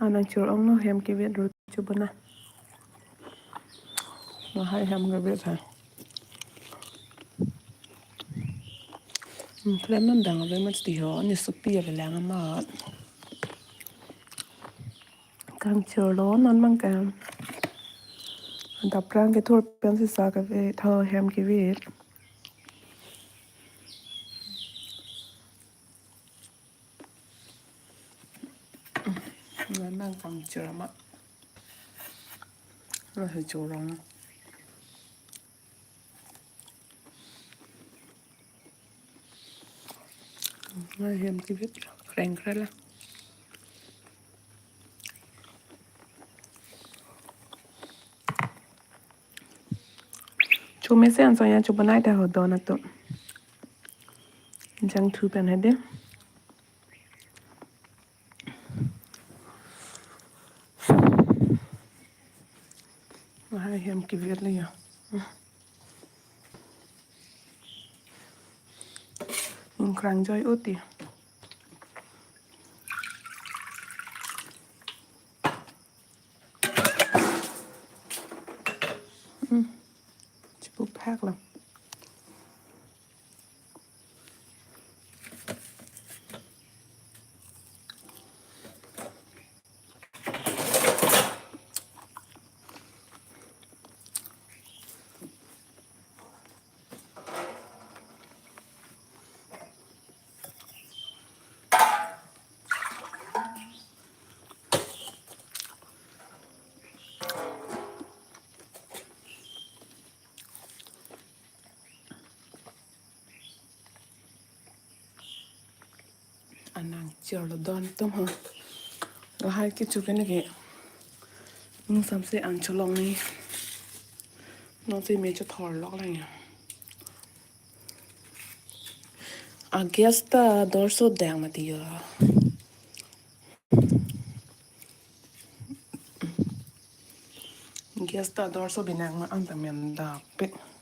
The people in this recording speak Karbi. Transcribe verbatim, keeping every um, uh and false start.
Nangchor ong no hem kevit ro chubona. Lahai hem kevit ha. Hmm, klem non dang ave mati ho, ni sopi ave lang amat. Kangchor lo non mang ka. Daprang kethur pen si sa kevit ho hem kevit. Nang kangchor amat. Nang si chor ong. Nang hem kevit kreng kreng la. Chome se anso ya chubonai ta ho don atum. Jangthu pen hade. Lahai hem kevit le ya. Ingkrang joi uti. Hmm. Chipu phak lo. Anang chor lo don atum ho. Lahai kecho kene ke. Nung samse ang cholong ni. Nung si me chothor lok lang ya. A gas ta dorso dang mati yo. Gas ta dorso binang ma ang ta men dapik.